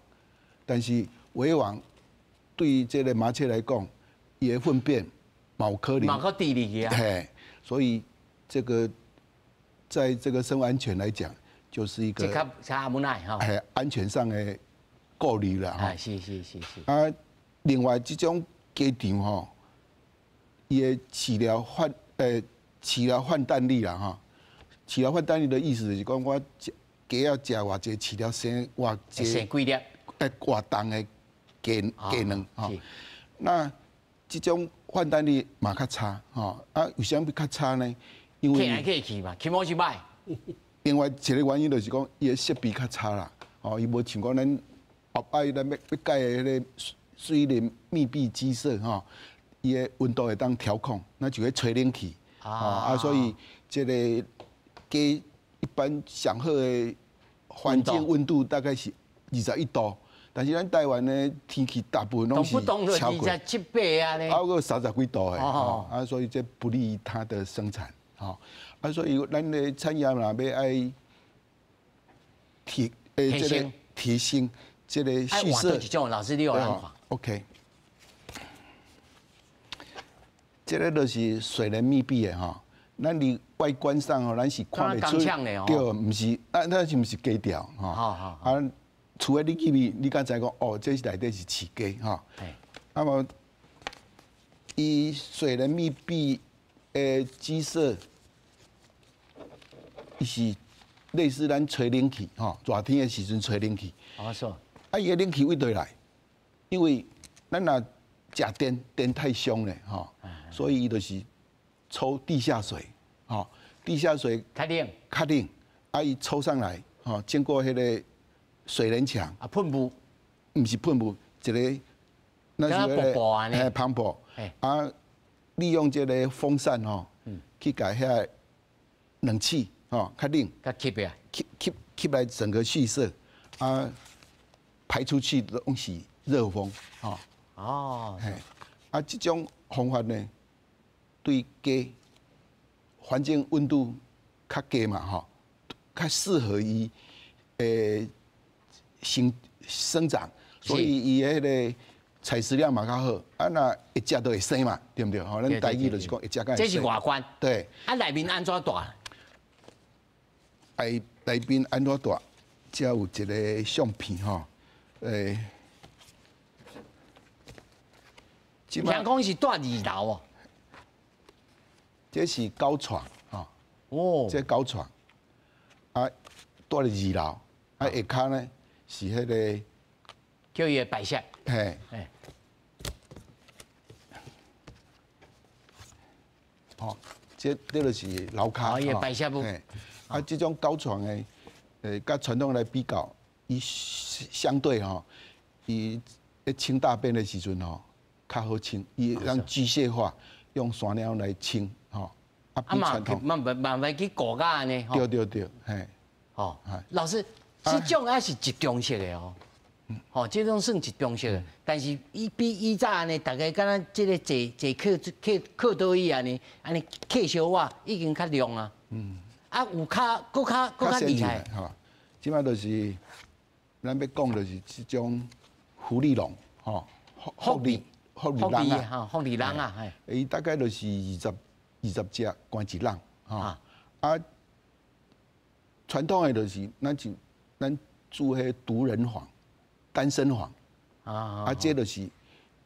但是圍網對於這个麻雀來講，伊的糞便嘛有可能。嘛閣滴入去啊。嘿，所以這個在這個生物安全來講，就是一個這較較無奈吼。嘿，安全上的顧慮啦。哎，是是是是。啊，另外這種雞場吼，伊的飼料換蛋率啦吼，飼料換蛋率的意思就是講，我食雞仔食偌濟飼料生偌濟生幾粒？偌重的雞卵吼。那這種換蛋率嘛較差吼，啊，為啥物較差呢？因為客來客去嘛，起碼是歹。另外一個原因就是講，伊的設備較差啦，哦，伊無像講咱後擺咱欲蓋的彼个水簾密閉雞舍吼，伊的溫度會當調控，那就咧吹冷氣，啊，所以這个雞一般上好的環境溫度大概是21度，但是咱台灣的天氣大部分攏是超過27、8啊呢，啊，閣30幾度的，啊，所以這不利於它的生產，吼，啊，所以咱的產業若欲愛這个提升這个蓄勢，這種老師你有辦法？OK，這个就是水簾密閉的吼，咱佇外觀上吼，咱是看袂出，對，毋是，啊，咱是毋是雞巢吼？啊，除非你入去，你敢知講哦，這是內底是飼雞吼。那麼，伊水簾密閉的雞舍，伊是類似咱吹冷氣吼，熱天的時陣吹冷氣。哦，是。啊，伊的冷氣佗佗來？因為咱若食電，電太傷咧吼，所以伊就是抽地下水，吼，地下水較冷，較冷，啊，伊抽上來，吼，經過彼个水簾牆。啊，噴霧？毋是噴霧，一个，那是瀑布按呢？嘿，噴瀑。啊，利用這个風扇吼，去共遐个冷氣吼較冷，較吸啊，吸吸吸來整個蓄勢，啊，排出去攏是熱風，吼。哦。嘿，啊，這種方法呢，對雞環境溫度較低嘛，吼，較適合伊生長，所以伊的彼个採食量嘛較好。啊，若會食就會生嘛，對毋對？吼，咱台語就是講會食會生。這是外觀。對。啊，內面按怎蹛？內面按怎蹛？遮有一个相片吼，聽講是蹛2樓哦。這是高床吼。哦。這高床，啊，蹛佇2樓，啊，下跤呢是彼个叫伊的擺設。嘿。吼，這就是樓跤。哦，伊的擺設物。啊，這種高床的，佮傳統來比較，伊相對吼，伊咧清大便的時陣吼，較好清，伊讓機械化，用刷貓來清，吼。啊，比傳統。嘛嘛袂去顧甲按呢。對對對，嘿。吼，老師，這種也是集中式的哦，吼，這種算集中式的，但是伊比以早按呢，大家敢若這个坐坐客客桌椅按呢，按呢客小碗已經較亮啊。啊，有較閣較閣較厲害。吼，這擺就是咱欲講就是這種福利籠，吼，福利福利籠啊，福利籠啊，伊大概就是20隻關一籠，吼。啊，傳統的就是咱就咱住彼獨人房、單身房，啊，這就是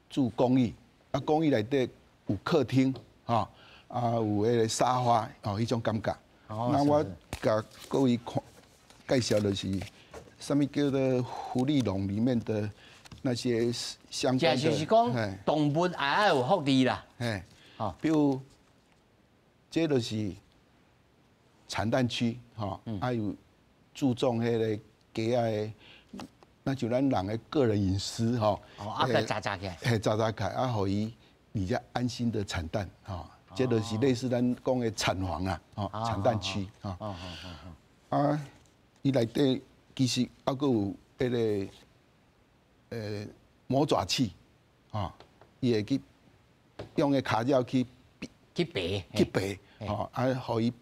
住公寓，啊，公寓內底有客廳，吼，啊，有彼个沙發，哦，彼種感覺。那我共各位看介紹的是，啥物叫做福利籠裡面的那些相關的。就是講動物也愛有福利啦。嘿，比如這就是產蛋區，吼，還有注重彼个雞仔的，那就咱人的個人隱私，吼。哦，啊，共紮紮起來。嘿，紮紮起來，啊，予伊比較安心的產蛋，吼。這就是類似咱講的產房啊，吼，產蛋區，吼。啊，伊內底其實猶閣有彼个魔爪器，吼，伊會去用个跤爪去去爬去爬，吼，啊，予伊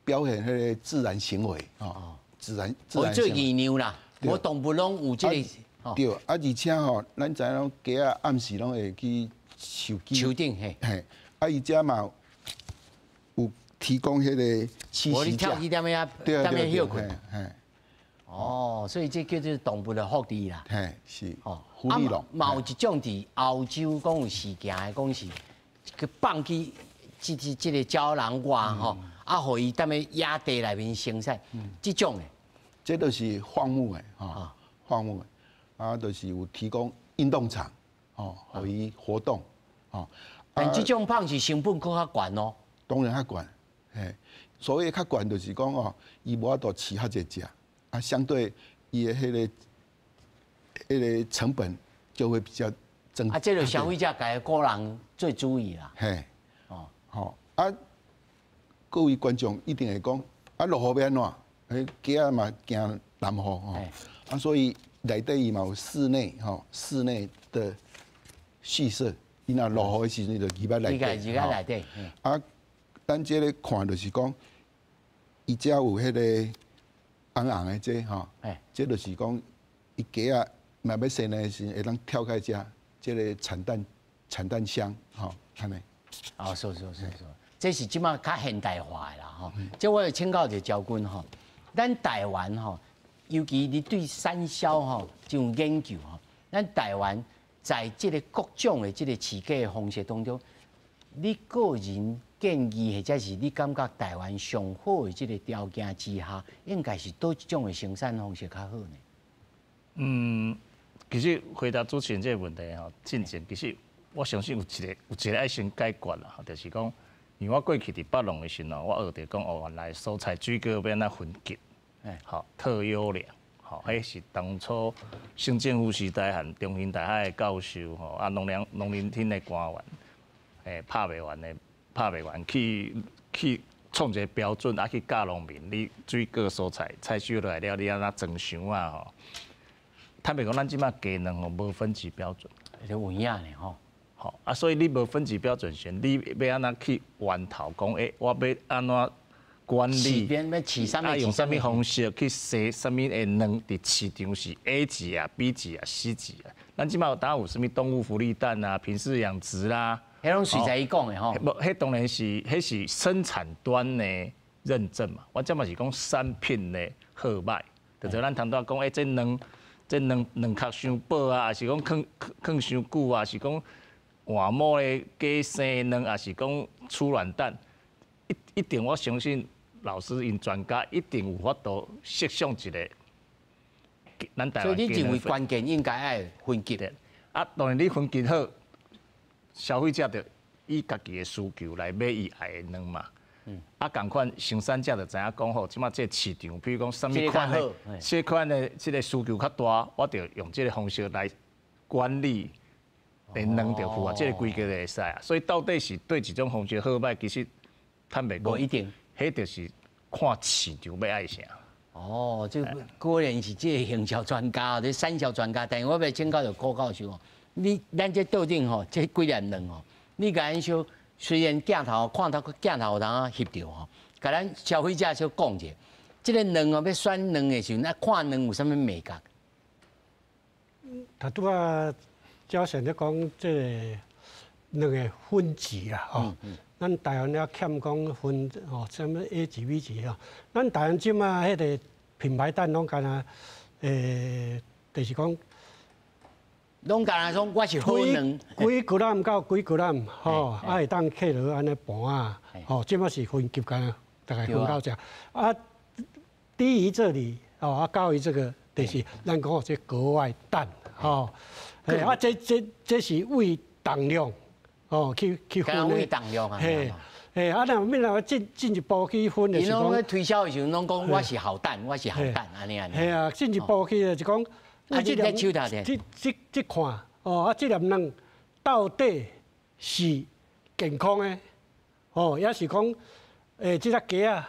表現彼个自然行為，吼，自然自然。做飼料啦，無動物攏有這个。對，啊，而且吼，咱知影雞仔暗時攏會去樹樹頂嘿。嘿，啊，伊遮嘛有提供彼个棲息架。去踮遐，踮遐歇睏。哦，所以這叫做動物的福利啦。嘿，是。哦，福利籠。嘛有一種佇歐洲講有事件的，講是去放去這個鳥籠外吼，啊，予伊踮咧野地內面生產，這種的。這就是放牧的，吼，放牧的，啊，就是有提供運動場，吼，予伊活動，吼。但這種放是成本閣較懸哦。當然較懸，嘿，所謂較懸就是講哦，伊無法度飼較濟隻。啊，相對伊的彼個成本就會比較增。啊，這個消費者家個人最注意啦。嘿，哦，好啊，各位觀眾一定會講，啊，落雨欲按怎？彼雞仔嘛驚淋雨吼，啊，所以內底伊嘛有室內吼，室內的蓄設，伊若落雨的時陣就入來內底。入來內底。啊，咱這个看就是講，伊遮有彼个。紅紅的這吼，這就是講，伊雞仔若欲生的時陣，會當跳開遮，這个產蛋箱，吼，按呢。哦，是是是是，這是這馬較現代化的啦，吼。這我要請教一下焦軍吼，咱台灣吼，尤其你對產銷吼真有研究吼，咱台灣在這個各種的這個飼雞的方式當中，你個人建議或者是你感覺台灣上好的這個條件之下，應該是佗一種的生產方式較好呢？嗯，其實回答主持人這個問題吼，進前其實我相信有一個愛先解決啦，就是講，因為我過去佇北農的時候，我學著講哦，原來蔬菜水果欲按怎分級，好特優良，吼，彼是當初省政府時代和中興大學的教授吼，啊農林廳的官員，拍袂完的。拍袂完，去創一個標準，啊去教農民，你水果蔬菜採收落來了，你按怎裝箱啊吼？坦白講，咱這馬雞卵吼無分級標準，有影呢吼。吼啊，所以你無分級標準時，你欲按怎去源頭講？欸，我欲按怎管理？啊，用啥物方式去篩啥物的卵？佇市場是 A 級啊、B 級啊、C 級啊？咱這馬有當有啥物動物福利蛋啊、品質養殖啦？彼攏隨在伊講的吼，無，彼當然是，彼是生產端的認證嘛。我這嘛是講產品的好䆀，就是咱頭拄仔講，欸，這卵殼傷薄啊，抑是講囥囥傷久啊，是講換母的假生卵，抑是講孵卵蛋，一定我相信老師𪜶專家一定有法度設想一個。咱台灣所以你認為關鍵應該愛分級的。啊，當然你分級好。消費者就以家己的需求來買伊愛的卵嘛。啊，仝款生產者就知影講吼，這馬這個市場，比如講啥物款的，這款的這個需求較大，我就用這個方式來管理，卵就符合這個規格就會使啊。所以到底是佗一種方式好䆀，其實坦白講，無一定，彼就是看市場欲愛啥。哦，這果然是這個行銷專家，這產銷專家。但是我欲請教著郭教授哦。你咱這桌頂吼，這幾粒卵吼，你共咱小雖然鏡頭看到鏡頭有通翕著吼，共咱消費者小講者，這个卵哦，欲選卵的時陣，啊看卵有啥物眉角？頭拄仔焦先咧講這个卵的分級啦，吼，咱台灣咧欠講分吼，啥物 A 級、B 級吼，咱台灣這馬彼个品牌蛋攏敢若，就是講，攏敢若講我是好卵，幾 gram 到幾 gram 吼，啊會當刻落按呢盤啊，吼，這馬是分級敢若大概分到這，啊，低於這裡，哦，啊高於這個，就是咱講這國外蛋，吼，啊，這是為重量，哦，去分的，為重量啊，嘿，嘿，啊，若免若進一步去分的是講，推銷的時陣攏講我是好蛋，我是好蛋，按呢按呢。嘿啊，進一步去就是講，啊，這個手頭的，這看，哦，啊，這粒卵到底是健康的，哦，抑是講，這隻雞仔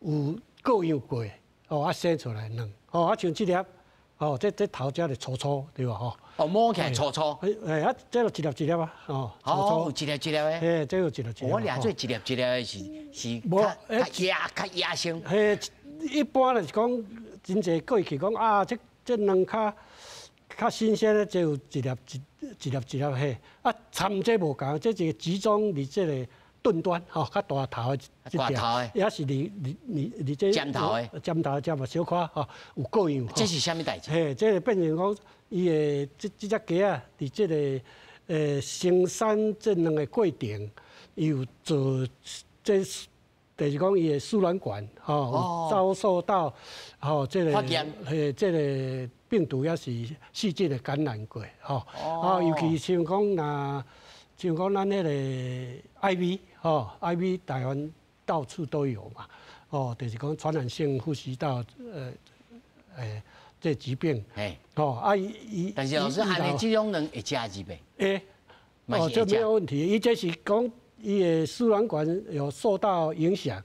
有過養過，哦，啊生出來卵，哦，啊像這粒，哦，這頭這就粗粗，對無吼？哦，摸起來粗粗。啊，這就一粒一粒啊，哦，粗粗。有一粒一粒的。嘿，這有一粒一粒。我掠做一粒一粒的是較野較野生。嘿，一般就是講，真濟過去講啊，這卵較新鮮的，這有一粒一粒一粒嘿，啊，摻這無仝，這是集中佇這个鈍端吼，較大頭的這條，也是佇這尖頭的，尖頭這嘛小可吼，有過樣。這是啥物代誌？嘿，這個變成講，伊的這隻雞仔佇這个生產這卵的過程，伊有做這，就是講伊的輸卵管吼，遭受到吼這个嘿這个病毒抑是細菌的感染過吼，啊，尤其像講若像講咱彼个 IV 吼，IV 台灣到處都有嘛，哦，就是講傳染性呼吸道這疾病，哦，啊伊但是老師，按呢這種卵會食入袂？會，哦，這沒有問題。伊這是講伊的輸卵管有受到影響，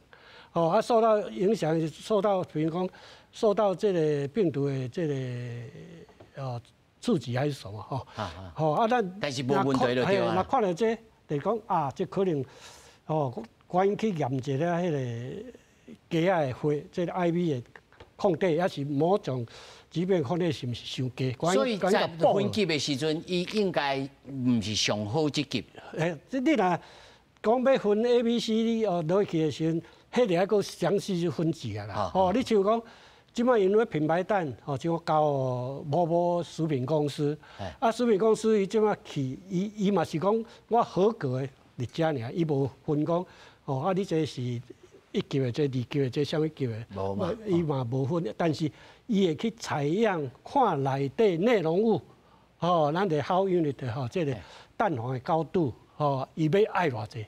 哦，啊受到影響，受到比如講受到這个病毒的這个哦刺激還是什麼？吼，吼啊，咱但是無問題就對啊。若看著這，就是講啊，這可能哦，趕緊去驗一下彼个雞仔的血，這个 IV 的抗體，抑是某種疾病抗體是毋是傷低？所以在分級的時陣，伊應該毋是上好這級。這你若講欲分 A、B、C，你哦落去的時陣，彼个愛閣詳細去分級啊啦。哦，你像講，這擺因為品牌蛋，哦，像交某某食品公司，啊，食品公司伊這擺去，伊嘛是講我合格的佇遮爾，伊無分講，哦，啊，你這是一級的，這二級的，這啥物級的，無嘛，伊嘛無分，但是伊會去採樣看內底內容物，吼，咱的 house unit 吼，這个蛋黃的高度，吼，伊欲愛偌濟，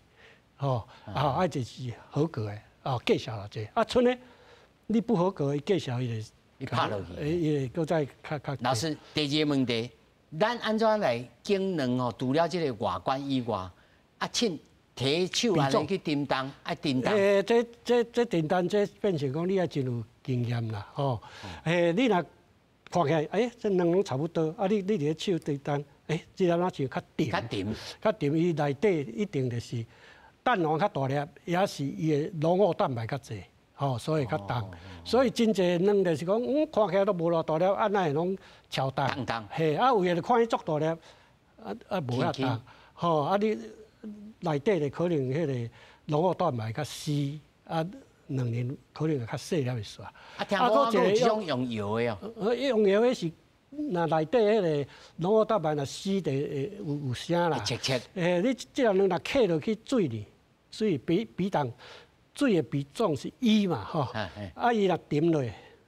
吼，啊，啊就是合格的，啊，價數偌濟，啊，賰呢，你不合格，伊價數伊就伊拍落去，伊會閣再較較。老師，第二个問題，咱按怎來揀卵吼？除了這个外觀以外，啊，稱提手按呢去稱重，愛稱重。這稱重，這變成講你愛真有經驗啦，吼。你若看起來，這卵攏差不多，啊，你佇咧手稱重，這粒若像較沉，較沉，較沉，伊內底一定就是蛋黃較大粒，抑是伊的濃厚蛋白較濟，吼，所以較重。所以真濟卵就是講，看起來都無偌大粒，啊，哪會攏超重？重重。嘿，啊，有的就看伊足大粒，啊無遐重，吼，啊你內底就可能彼个濃厚蛋白較稀，啊，卵仁可能會較細粒的煞。啊，聽講有這種用搖的哦。用搖的是，若內底彼个濃厚蛋白若死就會有聲啦。切切。你這粒卵若刻落去水裡，水比重，水的比重是一嘛，吼。啊，伊若沉落，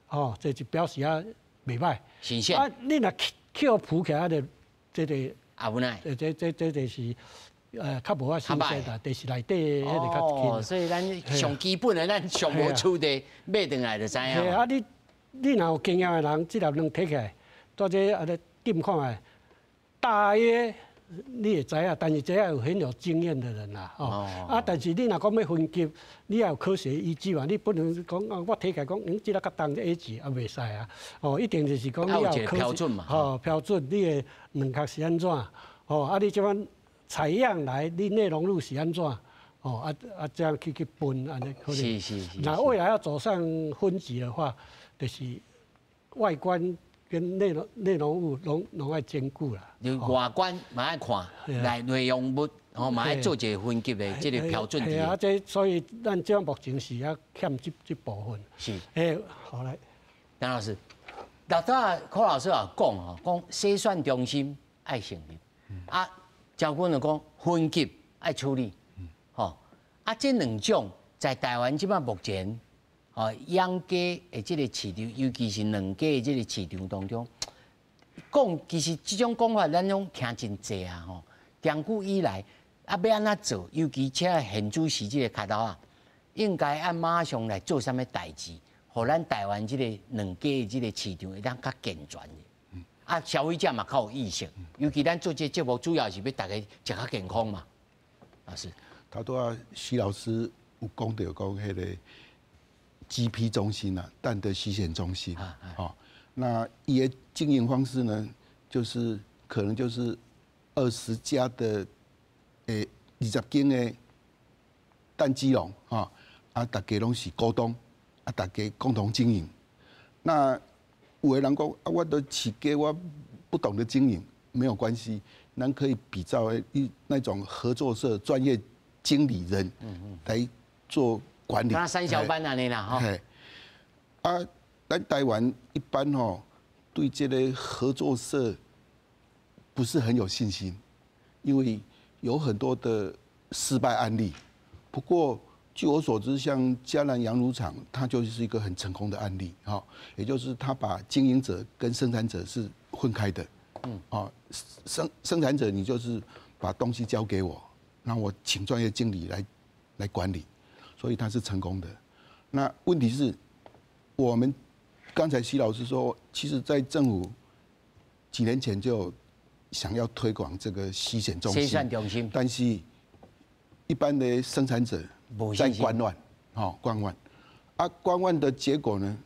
吼，這就表示啊袂歹。新鮮。啊，你若去予浮起來，就這个。啊，無奈。這就是。較無遐新鮮啦，就是內底彼个較輕。哦，所以咱上基本的，咱上無厝地買轉來就知影。嘿，啊你若有經驗的人，這粒卵提起來，蹛這按呢點看覓，大約你會知影，但是這要有很有經驗的人啦，哦。啊，但是你若講欲分級，你要有科學依據嘛，你不能講啊，我提起來講，這粒較重 A 級啊，袂使啊。哦，一定就是講你要有科學標準嘛。吼，標準，你的卵殼是按怎？吼，啊，你這款採樣來，你內容物是按怎？哦啊啊這樣去分按呢可能。那未來要走上分級的話，就是外觀跟內容物攏愛兼顧啦。就外觀嘛愛看，內容物吼嘛愛做一個分級的這個標準。係啊，這所以咱這目前是猶欠這部分。好來，陳老師，頭拄柯老師也講吼，講篩選中心愛成立，啊，趙君就講分級愛處理，吼，啊，這兩種在台灣這擺目前，哦，養雞的這個市場，尤其是卵雞的這個市場當中，講其實這種講法，咱攏聽真濟啊，吼，長久以來，啊，欲按怎做？尤其這現主時這個跤頭啊，應該按馬上來做啥物代誌，予咱台灣這個卵雞的這個市場會當較健全的。啊，消費者嘛較有意識，尤其咱做這個節目，主要是欲大家食較健康嘛。老師，頭拄仔徐老師有講著講彼個 GP 中心啊，蛋的篩選中心，哦，那伊的經營方式呢，就是可能就是20家的，20間的蛋雞農，哈，啊，大家攏是股東，啊，大家共同經營。那有的人講啊，我都飼雞，我不懂得經營，沒有關係，咱可以比照一那種合作社專業經理人來做管理。那三小班按呢啦，吼。啊，咱台灣一般吼對這個合作社不是很有信心，因為有很多的失敗案例。不過據我所知，像嘉南羊乳廠，它就是一個很成功的案例，哈，也就是他把經營者跟生產者是分開的，啊，生產者你就是把東西交給我，那我請專業經理來管理，所以他是成功的。那問題是，我們剛才徐老師說，其實，在政府幾年前就想要推廣這個篩選中心，篩選中心，但是一般的生產者在觀望，吼，觀望，啊，觀望的結果呢，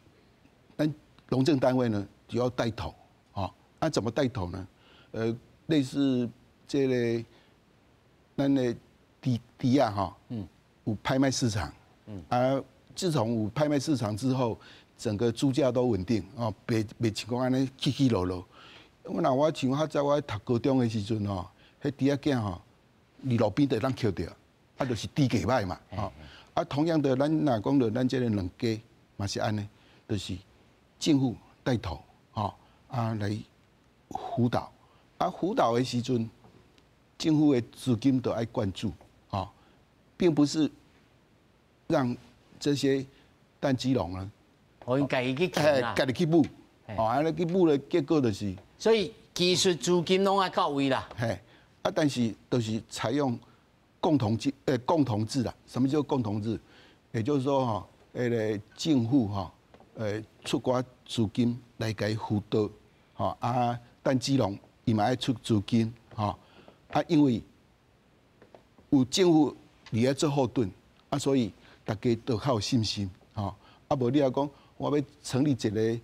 咱農政單位呢就要帶頭，吼，啊，怎麼帶頭呢？類似這個咱的豬豬仔吼，有拍賣市場，啊，自從有拍賣市場之後，整個豬價都穩定，哦，袂像講按呢起起落落。我若我像較早我讀高中的時陣吼，彼豬仔囝吼，佇路邊就會當抾著，啊，就是豬價歹嘛，吼。啊，同樣的，咱若講著咱這個卵雞嘛是按呢，就是政府帶頭，吼，啊來輔導，啊輔導的時陣，政府的資金都愛灌注，吼，並不是讓這些蛋雞農呢，予𪜶家己去劾啦，家己去舞，哦，按呢去舞的結果就是，所以技術資金攏愛到位啦。嘿，啊，但是就是採用共同制啦。什麼叫共同制？也就是說吼，彼個政府吼，出寡資金來共輔導，吼啊，蛋雞農伊嘛愛出資金，吼啊，因為有政府佇遐做後盾，啊，所以大家都較有信心，吼啊，無你若講我欲成立一個篩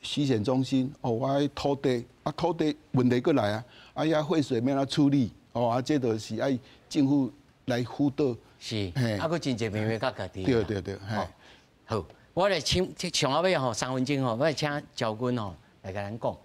選中心，哦，我愛土地，啊，土地問題閣來啊，啊，遐廢水欲按怎處理，哦，啊，這就是愛政府來輔導。是，啊，閣真濟眉眉角角佇。對對對，嘿。好，我來請上後尾吼三分鐘吼，我來請趙君吼來共咱講，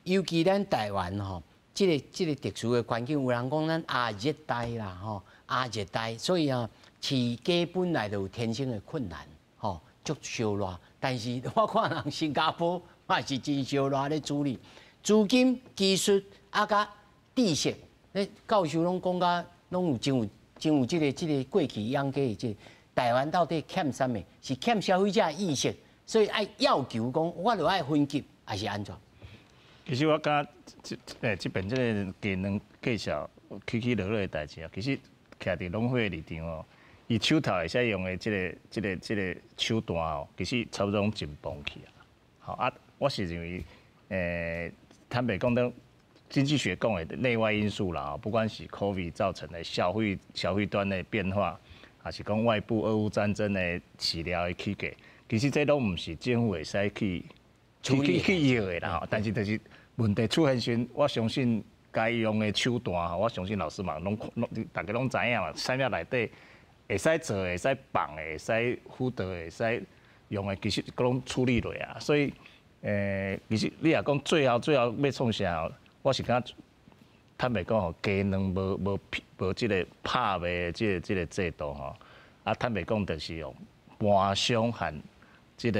尤其咱台灣吼，這個特殊的環境，有人講咱亞熱帶啦吼，亞熱帶，所以啊，飼雞本來就有天生的困難，吼，足燒熱。但是我看人新加坡嘛是真燒熱咧處理，資金、技術啊，佮知識，咧教授攏講甲攏有真有這個過去養雞的這個，台灣到底欠啥物？是欠消費者的意識，所以愛要求講，我著愛分級，還是按怎？其實我感覺這邊這個雞卵價數起起落落的代誌啊，其實徛佇農會的立場哦，伊手頭會使用的這個手段哦，其實差不多攏盡崩去啊。好啊，我是認為，坦白講，當經濟學講的內外因素啦，不管是 COVID 造成的消費端的變化，還是講外部俄烏戰爭的飼料的起價，其實這攏毋是政府會使去藥的啦。但是就是問題出現時，我相信該用的手段，我相信老師嘛，攏大家攏知影嘛，啥物內底會使做、會使放、會使輔導、會使用的，其實攏處理落啊。所以，其實你若講最後最後欲創啥，我是感覺坦白講吼，雞卵無無無這個拍賣這個制度吼，啊，坦白講就是用盤商和這個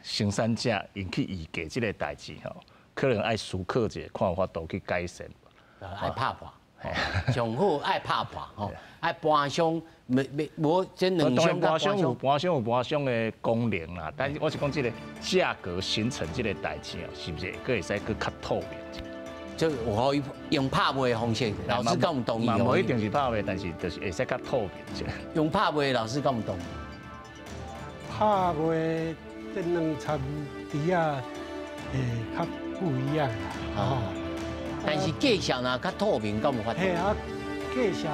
生產者𪜶去議價這個代誌吼，可能愛思考一下，看有法度去改善。愛拍破，上好愛拍破吼，愛盤商沒沒無這兩商盤商有盤商有盤商的功能啦，但是我是講這個價格形成這個代誌哦，是毋是閣會使閣較透明？就有予用拍賣的方式，老師敢有同意？嘛無一定是拍賣，但是就是會使較透明。用拍賣，老師敢有同意？拍賣這兩層豬仔會較不一樣啦，哦。但是價數若較透明，敢有法度？嘿啊，價數就